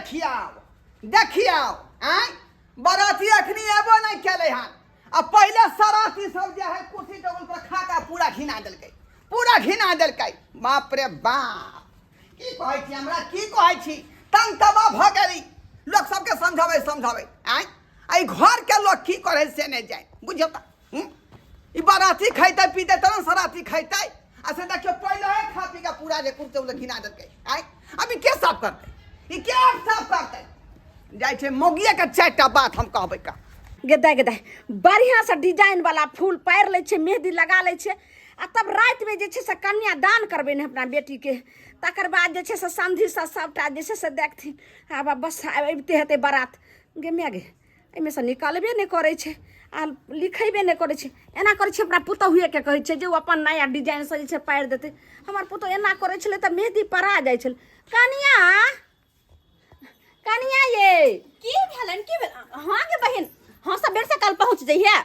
देखियौ देखियौ आँय बराती अखनी एबो नहि केलै हन आ पहिले सराती सब जे है कुर्सी टेबुल पर खा कऽ पूरा घिना देलकै पूरा घिना देलकै बाप रे बाप की कहै छी हमरा की कहै छी तंग तबाह भऽ गेली लोक सबके समझाबै समझाबै आँय एहि घरके लोक की करै से नहि जाय बुझियौ तऽ हूँ? ई बराती खैतै पीतै तहन सराती खैतै आ से देखियौ पहिले खा पी कऽ पूरा जे कुर्सी टेबुल घिना देलकै आँय अब ई के साफ करतै ई के साफ करतै जाइ छै मौगिएके चारिटा बात हम कहबै का गेदाय गेदाय बढ़िआँसँ डिजाइन वाला फूल पारि लै छै मेहदी लगा लै छै आ तब रातिमे जे छै से कन्यादान करबै ने अपना बेटीके तकर बाद जे छै से समधि सब सभटा जे छै से देखथिन आब बस आब अबिते हेतै बारात गे माय गे एहिमे से निकलबे नहि करै छै आ लिखेबे नहि करै छै एना करै छै अपना पुतहुएके कहै छै जे ओ अपन नया डिजाइनसँ जे छै पारि देतै हमर पुतहु एना करै छलै तऽ मेहदी परा जाइ छलै कनिया कनिया ये की भेलन की भेल हाँ गे बहिन हाँ सबेर से कल पहुंच जइहे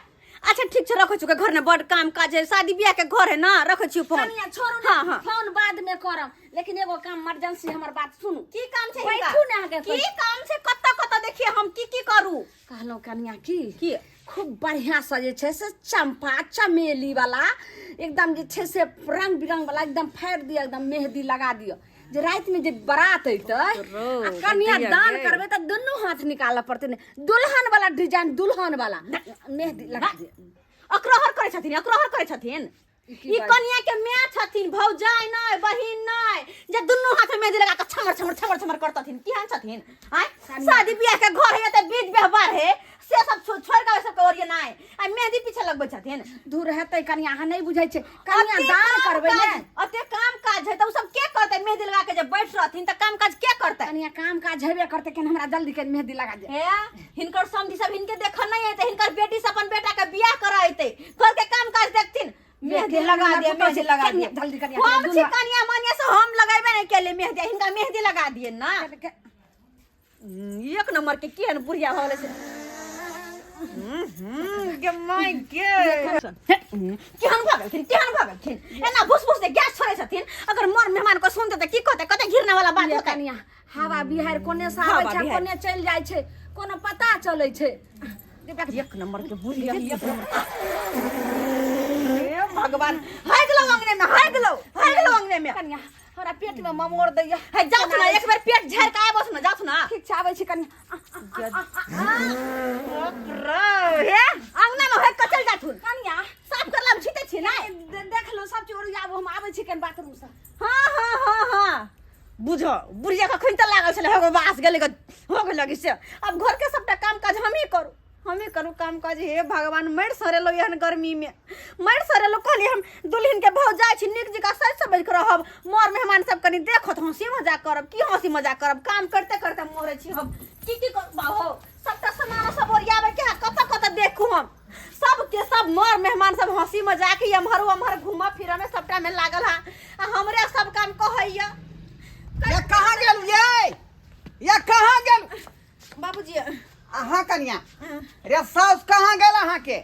अच्छा ठीक छै रखै छी घर में बड़ काम काज है शादी ब्याह के घर है ना रखै छी फोन कनिया छोड़ू ने हाँ हाँ फोन बाद में करब लेकिन एगो काम इमरजेंसी हमर बात सुनू की काम छै हिनका? बैठू ने अहाँके की काम छै कतऽ कतऽ देखिए हम की की करू कहलहुँ कनिया की की खूब बढ़िया से जे छै से चंपा चमेली वाला एकदम जे छै से रंग बिरंग वाला एकदम फाड़ि दिअ एकदम मेहदी लगा दिअ जे राति में जे बारात अयतै आ कन्या दान करबै तऽ दुनू हाथ निकालऽ पड़तै ने दुल्हन वाला डिजाइन दुल्हन वाला मेहदी लगा दिअ अकरोहर करै छथिन अकरोहर करै छथिन ई की ई बात? कनिया के माय छथिन भौजाई नहि बहिन नहि जे दुनू हाथ में मेहंदी लगा के छमर छमर छमर छमर करतथिन केहन छथिन आँय शादी बियाह के घर है तऽ बीज व्यवहार है से सब छोड़ के सब के ओरिये नहि आ मेहंदी पीछे लगबै छथिन दूर हेतै कनिया अहाँ नहि बुझै छै कनिया अते दान काम करबै ने काज- अते काम काज है तऽ उ सब के करतै मेहंदी लगा के जे बैठ रहथिन तऽ काम काज के करतै कनिया काम काज हेबे करतै केन हमरा जल्दी के मेहंदी लगा दे हे हिनकर समधी सब हिनके देखऽ नहि एतै हिनकर बेटी सब अपन बेटा के बियाह करऽ एतै घर के काम काज देखथिन मेहंदी केहन लगा हमरा दिए पुतहु मेहंदी छै, लगा कनिया, दिए जल्दी कनिया, हम दुनू छी कनिया मानिया से हम लगेबे नहीं केले मेहंदी हिनका मेहंदी लगा दिए ना एक नंबर के केहन बुढ़िया भऽ गेलै से गे my गे केहन भऽ गेलखिन केहन भऽ गेलखिन एना भूस भूस जे गैस छोड़ै छथिन अगर मर मेहमान को सुनते तऽ की कहतै कते घिरना वाला बात ये होतै कनिया हवा बिहार कोने से आबै हवा छै बिहारि। कोने चलि जाइ छै कोनो पता चलै छै एक नंबर के बुढ़िया एक नंबर हे भगवान हाय गेलौ अंगने में हाय गेलौ हाय गेलौ अंगने में कनिया हमरा पेट में ममोड़ दैया हे जाउ ना एक बेर पेट झाड़ के आबस ना जाउ ना ठीक छै आबै छी कनिया हे अंगना में होय कचल जाथुन कनिया साफ करला में छीटे छी ना देख लो सब चीज ओरियाबू हम आबै छी कनि बाथरूम से हाँ हाँ हाँ हाँ बुझो बुढ़िया कखन तऽ लागल छलै हो बास गेलै हो गेल से अब घर के सबटा काम काज हमही करू हमही करू काम काज हे भगवान मरि सरेलो एहन गर्मी में मरि सरेलो कहलियै हम दुल्हन के भौ जाइ छी नीक जकाँ सज समझ के रहब मर मेहमान सब कनि देखत हंसी मजाक करब की हंसी मजाक करब काम करते करते मरै छी हम की की करब बाहो सबटा सामान सब ओरियाबै के कतऽ कतऽ देखू हम सबके सब मर मेहमान सब हंसी मजाक एम्हर ओम्हर घूमऽ फिरऽ में सबटा में लागल हा आ हमरे सब काम कहैया ये कहाँ गेल ये ये कहाँ गेल बाबूजी अहाँ कनिया रे साउस कहाँ गेल अहाँके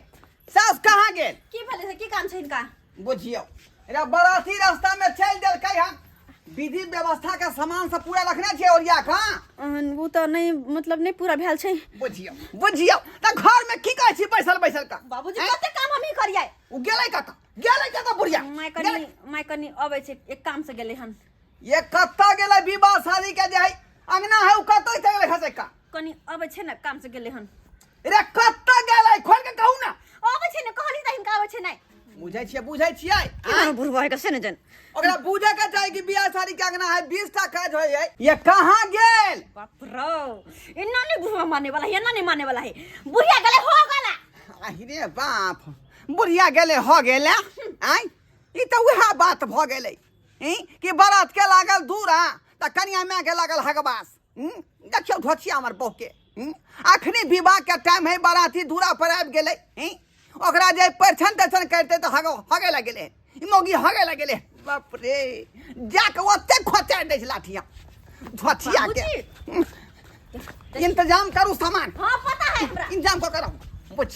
साउस कहाँ गेल की भेलै से की काम छै हिनका बुझियौ रे बराती रास्ता में चलि देलकै हन विधि व्यवस्था के सामान सब पूरा रखने छियै ओरिया कऽ ओ तऽ नहि मतलब नहि पूरा भेल छै बुझियौ बुझियौ तऽ घर में की कहै छी बैसल बैसल कऽ बाबूजी हैं? कते काम हमही करियै ओ गेलै कतऽ गेलै कतऽ बुढ़िया माय कनि माय कनि अबै छै एक काम से गेलै हन ये कतऽ गेलै विवाह शादी के जे है अंगना है उ कतऽ चलि गेलै खसै का कनि अबै छै ने काम से गेलै हन रे कतऽ गेलै खोल के कहू ना अबै छै ने कहली तऽ हिनका अबै छै नहि बुझै छियै बुझै छियै केहन बुढ़वा है से ने जन ओकरा बुझे के चाही कि बियाह शादी के अंगना है 20 टा काज होय है ये कहाँ गेल बाप रो एना नहीं बुढ़वा माने वाला है एना नहीं माने वाला है बुढ़िया गेलै हो गेला आहि रे बाप बुढ़िया गेलै हो गेलै आँय ई तऽ उएह बात भऽ गेलै ई कि बारात के लागल दूरा तऽ कनिया माय के लागल हगबास देखियौ ढोचिया हमर बहू के अखनी विवाह के टाइम है बाराती दूरा पर आबि गेलै ओकरा जे परिछन तरिछन करतै तऽ हग हगे लगेलै ई मौगी हगे लगेलै बाप रे जाके ओते खोचारि दै छै लाठिया ढोचिया के इंतजाम करू सामान हाँ पता है हमरा इंतजाम कऽ करू बुझ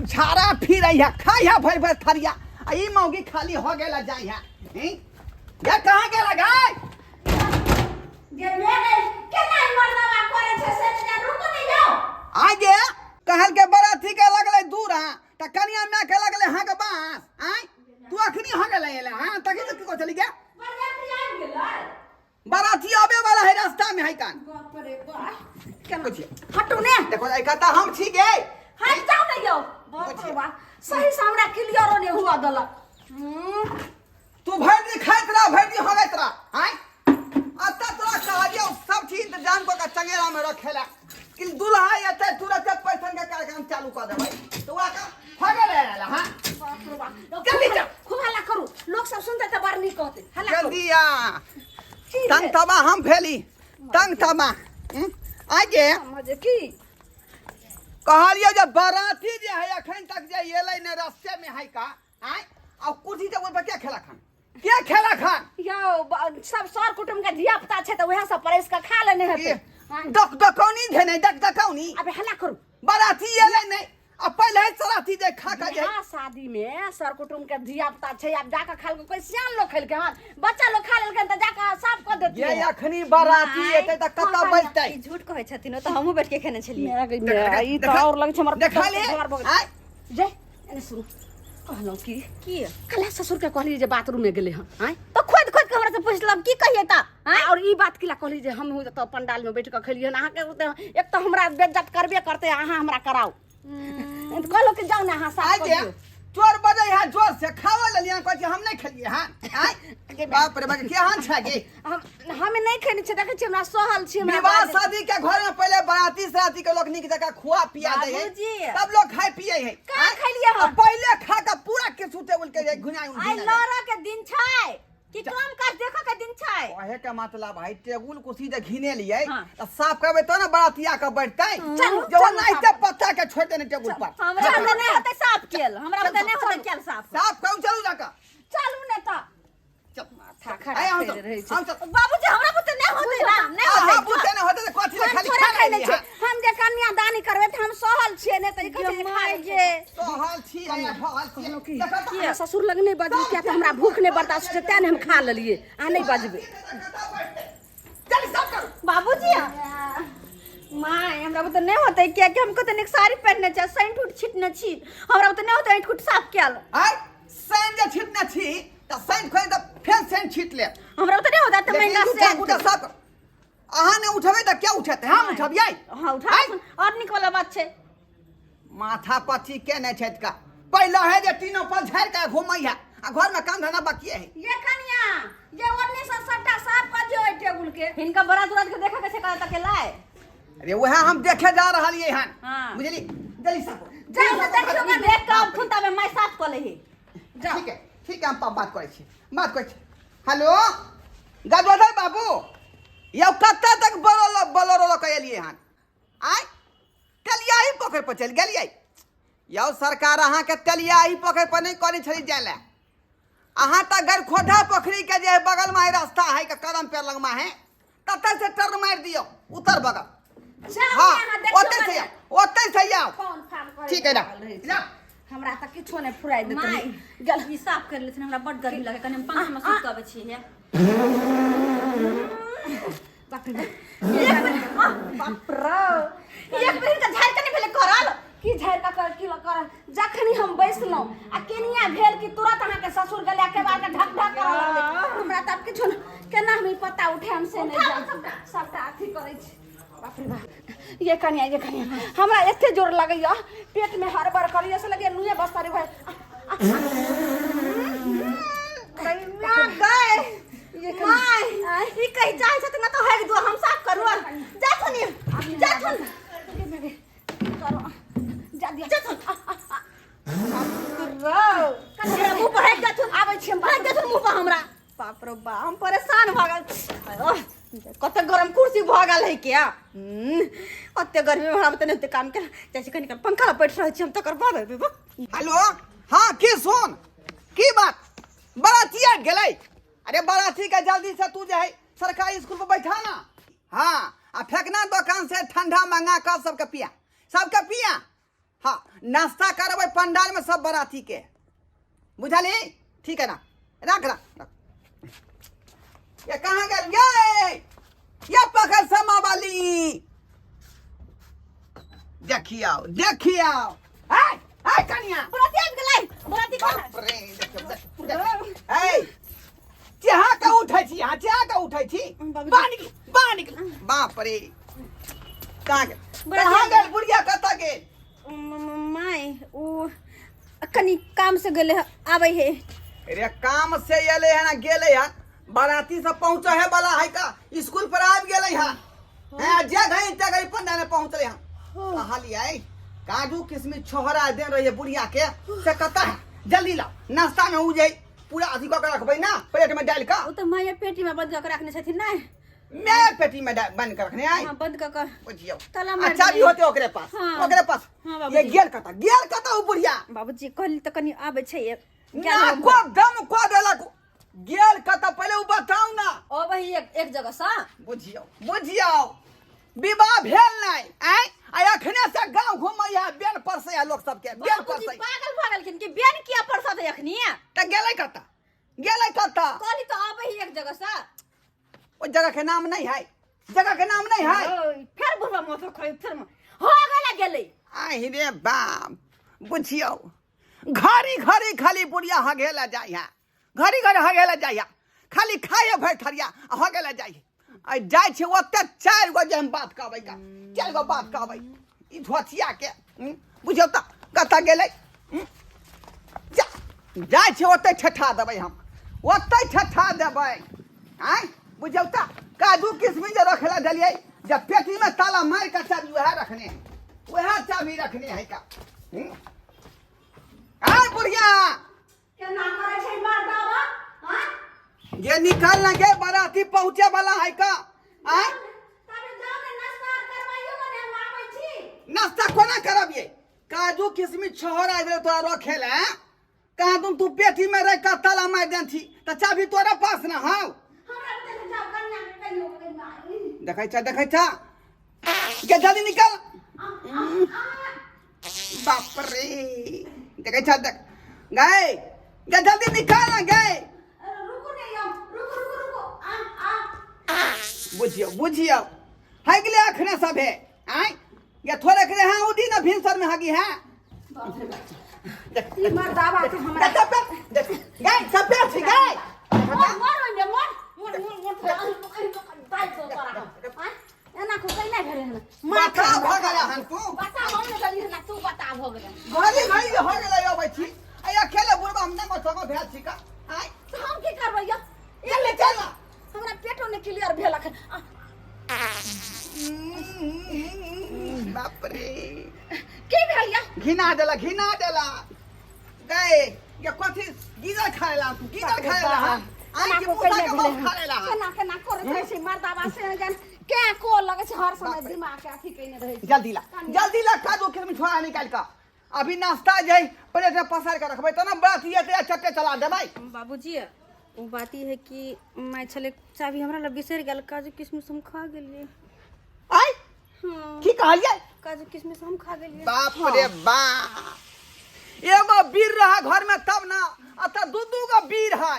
झाड़ा फिरै है खाइ है भरि भरि थरिया आ ई मौगी खाली हो गेला जाइ है ये कहाँ गेला गाय गे मेरे केना मरदा कान। बाप रे बाप, केना बुझिए। हटू ने। देखो एहि कता हम छी गे। हट जाउ ने यौ। बाप रे बाप, सही से हमरा क्लियरो नहि हुआ देलक। तू भरि दिन खाइत रह, भरि दिन हगैत रह। आँय, अतऽ तोरा कहलियौ सब चीज इंतजाम कऽ के चंगेरा में रखेला कि दुल्हा एतै तुरंत पैसन के कार्यक्रम चालू कऽ देबै, तऽ ओकरा के हगै लए आयल। हाँ, बाप रे बाप। जल्दी चल। खूब हल्ला करू, लोक सब सुनते तऽ बड़ नीक कहतै। हल्ला करू। जल्दी आ। की तंग भेल? तबा हम भेली तंग तबा। आइ जे समझ की कहलियौ जे बराती जे है अखन तक जे एलै ने, रस्ते में है का। आँय, आ कुर्सी टेबुल पर के खेलक हन, के खेलक हन? यौ, सब सर कुटुम्ब के धिया पुता छै तऽ उएह सब परसि कऽ खा लेने हेतै। डक डकौनी धेने डक डकौनी। अबे हल्ला करू। बराती एलै नहि आ पहिले ही सराती जे खा खा जे बियाह शादी में सर कुटुम्ब के धिया पुता छै, आब जाके खाल कोई सियान लोग खेलकै हन, बच्चा लोग खा लेलकै तऽ जाके साफ कऽ देतियै। ये अखनी बराती एतै तऽ कतऽ बैठतै? ई झूठ कहै छथिन, ओ तऽ हमहूँ बैठ के खेने छलियै। मेरा गई मेरा, ई तऽ और लगै छै हमर देखा ले। घर भऽ गेल। आँय। जे एने सुनू, कहलहुँ की की? कला ससुर के कहली जे बाथरूम में गेलै हन। आँय, तऽ खोदि खोदि के हमरा से पुछलक की कहियै तऽ? आँय, और ई बात किला कहली जे हम तऽ पंडाल में बैठ कऽ खेलियै हन? अहाँके ओते एक तऽ हमरा बेज्जत करबे करतै, अहाँ हमरा कराउ। तऽ कहलहुँ कि जाउ ने अहाँ साफ आइ कऽ जे दियौ। चोर बजै है जोर से, खावा लेलियै, कहै छी हम नहि खेलियै हन। आँय, बाप रे बाप, केहन छै गे? हम नहि खेने छियै, देखै छियै हमरा सहल छी हमरा विवाह शादी के घर में पहले बराती सराती के लोग निक जगह खुआ पिया दे है, बाबूजी। तब लोग खाए पिए है। कहाँ खेलियै आ हम? पहले खा के पूरा के सुते उल के घुना आइ लड़ऽ के दिन छै कि काम काज देखऽ के दिन छै? कहे के मतलब है टेबुल कुर्सी जे घिने लियै हाँ। तऽ साफ करबै तो ने बरातिया के बैठतै। चलू, जे चलू, ओनाहिते साफ। पत्ता के छोड़ि देने टेबुल पर। हमरा चलू तऽ नहि ने। होतै साफ केल, हमरा तऽ नहि होतै केल साफ। साफ करू, चलू जाकऽ। चलू ने तऽ। चल। माथा आइ खराब हम करि सब रहै छै। हम सब बाबूजी, हमरा बुते नहि होतै ना, नहि अहाँ होतै। बुते नहि होतै तऽ कथी लए हम खाली थोड़े खा खाइ लै लेलियै छियै। हँ? हम जे कन्यादानी करबै तऽ हम सहल छियै ने, तऽ ई कहै छै जे खा लै जे सहल छी आ ढहल छी। कहलहुँ की देखऽ तऽ। अहाँ ससुर लग नहि बजबै, किया तऽ हमरा भूख नहि बर्दाश्त छै, तें ने हम खा लेलियै। अहाँ नहि बजबै। चल साफ करू। बाबूजी, माय, हमरा बुते नहि होतै, कियाकि हम कते नीक साड़ी पहिरने छी, सैंट उट छिटने छी, हमरा बुते नहि होतै ऐंठ उठ साफ कयल। आइ सैन जे छिटने छी तऽ सैन खोलि तऽ फेर सैन छीट लेब। हमरा बुते नहि होतै, तऽ लेकिन महंगा दूटा सैंट गुटा साफ करू। अहाँ नहि उठेबै तऽ के उठेतै? हम उठबियै? हाँ, उठा। आइ। और नीक वाला बात छै। माथा पच्ची के नहि छै का, पहिले है जे तीनों पर झाड़ि के घूमै है आ घर में काम धंधा बाकी है। ये कनिया, ये ओढ़नी सब सबटा साफ कऽ दियौ एहि टेबुल के। हिनका बरात उरात के देखे के छै कतऽ तक लाय। अरे वएह हम देखे जा रहलियै हन। हाँ। बुझली, जल्दी साफ करू। जाउ ने, देखियौ ई कने। देख के आबथुन तबे माय साफ कऽ लेही। जाउ। ठीक है, ठीक है, हम पापा बात करै छी, बात करै छी। हेलो गजोधर बाबू, यौ कतऽ तक बोलोरो बोलोरो लऽ कऽ एलियै हन? आँय, तेलियाही पोखरि पर चलि गेलियै? यौ सरकार, अहाँके तेलियाही पोखरि पर नहि कहने छली जाय लए, अहाँ तऽ गरखोधा पोखरिके जे बगलमे है रास्ता है के कदम पेड़ लगमा है, ततऽ से टर्न मारि दियौ उत्तर बगल। जाउ हाँ, ने, अहाँ देखियौ ओतै से कने। आउ, ओतै से आउ। फोन फान करै ठीक है, लागल रहै छै। जा। हमरा तऽ किछो नहि फुराइ देतै। माय गेल। ई साफ कर लेथिन, हमरा बड गर्मी लगे, कनि हम पंखा में सुत के अबै छी हे। बाप रे बाप। बाप रे, एक बेर हिनका झाड़ि के नहि भेलै करल। की झाड़ि कऽ कर, की कर, जखनी हम बैसलहुँ आ केनिया भेल कि तुरंत अहाँके ससुर गेलै के बाद ढक ढक करऽ लगलै। हमरा तऽ आब किछो नहि, केना हम ई पत्ता उठायब से नहि उठाउ जानि। सबटा। सबटा अथी करै छी। बाप रे बाप, ये कनिया, ये कनिया, हमरा एते जोर लगैया पेट में, हड़बड़ करैया से लगैया नुए बस्ता रे भाई। गए ये कनिया। माय, ई कहि जाइ छथिन तऽ हेग दो, हम साफ करू। जाथुन जाथुन। करो, जा दिया। जाथुन हमरा मुँह पर हेग जाथुन। आबै छी हम। हेग जाथुन मुँह पर हमरा। बाप रे बा, हम परेशान भऽ गेल। ओह, कते गरम कुर्सी भऽ गेल है क्या। ओते गर्मी में हमरा तऽ नहि होते काम के, जाइ छी कनि काल पंखा लग बैठ रहै छी हम, तकर बाद एबै बा। हेलो, हाँ की सुन, की बात? बराती आबि गेलै? अरे बराती के जल्दी से तू जे है सरकारी स्कूल पर बैठा ना। हाँ, आ फेकना दोकान से ठंडा मंगा कर सबके पिया, सबके पिया। हाँ, नाश्ता करबै पंडाल में सब बराती के, बुझली? ठीक है ना, रख रख रख। ये कहाँ गेल ये? ये पकड़ समा वाली, देखियो देखियो। ऐ ऐ कनिया, बराती आबि गेलै, बराती कहाँ? बाप रे, देखियो देखियो। ऐ चेहा के उठै छी, अहाँ चेहा के उठै छी? बाबूजी। बाहर निकलू, बाहर निकल। बाप रे, कहाँ गेल? बड़ा कहाँ गेल। गेल बुढ़िया? कतऽ गेल? माय, ओ कनी काम से गेले ह, आबै है। रे, काम से एले है ना गेले है? बाराती सब पहुंचे है वाला है का? स्कूल पर आबि गेले है हैं, जे घड़ी ते घड़ी पंडा ने पहुंचले हैं। कहलियै काजू किशमिश छोहरा दे रही है बुढ़िया के, से कतऽ है? जल्दी लाओ। नाश्ता में उ जे पूरा अथी कऽ के रखबै ना, प्लेट में डालि कऽ। ओ तऽ माया पेटी में बंद कऽ के रखने छथिन ने। मैं पेटी में बंद कर रखने आई। हाँ, बंद कऽ के बुझियौ, ताला मारि अच्छा भी देलियै। होते ओकरे पास। हाँ। ओकरे पास। हाँ, ये बाबूजी। गेल कतऽ, गेल कतऽ उ बुढ़िया? बाबूजी, कहली तऽ कनी आबै छै एक ना को दम को देलक। गेल कतऽ पहिले उ बताउ ना। अबै एक एक जगह सँ। बुझियौ, बुझियौ, विवाह भेल नहि आँय, आ अखने से गाँव घुमैया, बेल परसैया लोक सबके बेल बाबूजी परसै। पागल भऽ गेलखिन कि? बेन किया परसत अखनी? तऽ गेलै कतऽ, गेलै कतऽ? कहली तऽ अबै एक जगह सँ। ओहि जगह के नाम नहीं है, जगह के नाम नहीं है। ओय, फेर बुढ़वा माथा खाइ फेर हो गेलै, गेलै। आहि रे बाप, बुझियौ, घड़ी घड़ी खाली बुढ़िया हगेला जाइ है, घड़ी घड़ी हगेला जाइ है, खाली खाए भरि थरिया आ हगेला जाइ है। आ जाइ छै ओते 4 गो जे हम बात कहबै का, 4 गो बात कहबै ई धोतिया के। बुझियौ तऽ कतऽ गेलै? जा, जाइ छै ओते ठेठा देबै हम, ओते ठेठा देबै। आँय, बुझियौ तऽ काजू किशमिश जे रखे ला देलियै, जब पेटीमे ताला मारि कऽ चाभी वएह रखने है, वएह चाभी रखने है का। आय बुढ़िया। केना करै छै मर्दावा, हाँ? जे निकल ना गे, बाराती पहुँचे वाला है का। आय। तबे जाओ ने, नाश्ता आर करवाइयो ने, हम आबै छी। नाश्ता कोना करबियै? काजू किशमिश छोहरा आबि तोरा रखे ले कहाँ तुम तू पेटी में रख कऽ ताला मारि देन छी तऽ चाभी तोरा पास ना हौ। हमरा बुते जाओ, कन्या के कहियो कहियो। देखै छ, देखै छ गे, जल्दी निकल। बाप रे, देखै छ, देख गए गे, जल्दी निकल ना गे। रुकू ने यौ, रुकू रुकू रुकू, आ आ। बुझियौ, बुझियौ, है गेलै अखने सभे। आँय, ये थोड़े के हाँ उदी ना भिनसर में हगी है। ई मर्दावा के हमरा देख, देख, देख गए सब पे छी गए। मर मर ओइमे मर मर मर मर, दाइ दो तोरा हम। आँय, एना को कैना भेलै हन? बता भऽ गेलै हन तू। बता हम ने गेली हन, तू बता भऽ गेलै। घड़ी घड़ी हो गेलै, अबै छी आ अकेले बुढ़बा हम नहि सगो भेल छी का। आँय। तऽ हम की करबै यौ? चल चल। हमरा पेटो नहि क्लियर भेलक हन। बाप रे। की भेल यौ? घिना देला, घिना देला गए। ये कथी गीजर खाए ला तू, गीजर खाए ला? हाँ, आइ के मूसा के बहुत खाए ला। केना केना करैत रहै छै मर्दावा से जान के को लगै छै, हर समय दिमाग के अथी कयने रहै छै। जल्दी ला, जल्दी ला, काजू किशमिश छोड़ा निकाल कऽ। अभी नाश्ता जे प्लेट में पसार के रखबै तऽ ना बात ये चट्टे चला देबै। बाबूजी, ओ बात ई है कि माय छलै चाभी हमरा लग बिसरि गेल, काजू किशमिश हम खा गेलियै। आइ? हाँ। की कहलियै? काजू किशमिश हम खा गेलियै। बाप रे बाप, एगो वीर रहा घर में तब ना, अतः दू दू गो वीर है।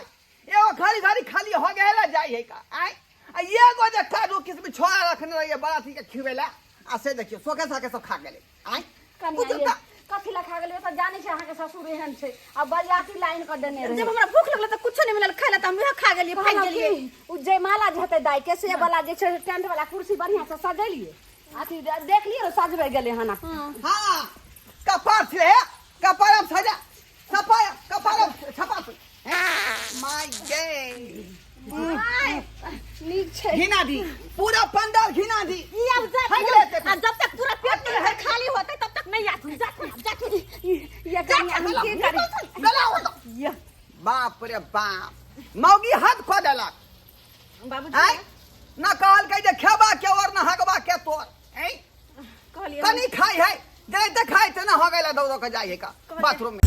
एगो घड़ी घड़ी खाली हो गेला जाइ है का। आइ, आ एगो जे काजू किशमिश छोड़ा रखने रहिए बाराती के खिबेला, आ से देखियो सोके साके सब खा गेलै। आइ। कनिया, बुझू ये तऽ कथी लए खा गेलियै? तऽ जानै छै अहाँके ससुर एहन छै आ बरियाती लाइन कऽ देने रहै। जब हमरा भूख लगल तऽ कुछो नहि मिलल खाय लए, तऽ हम उएह खा गेलियै, फाकि कहलहुँ गेलियै। की, उ जयमाला जे हेतै दाइ के, से वाला जे छै टेंट वाला कुर्सी बढ़ियां से सजेलियै, अथी देखलियै ने, सजबै गेलै हन। हाँ, कपार छे, कपार हम सजा सपा कपार छपा माय गे। नीक छै। घिना दी पूरा पंडाल, घिना दी। ई अब जा। खा गेलै एते। आ जब तक पूरा पेट नहीं भर खाली होते तब तक नहीं आथुन। जा जा। ये कनिया, हम की करी? गला हो तो। ये बाप रे बाप, मौगी हाथ खो देलक। बाबूजी। आय ना कहल के जे खेबा के और ना हगबा के तोर। ऐ कहलियै कनी खाई है जे खाई ते ना हगैला दौड़ के जाई है का बाथरूम में।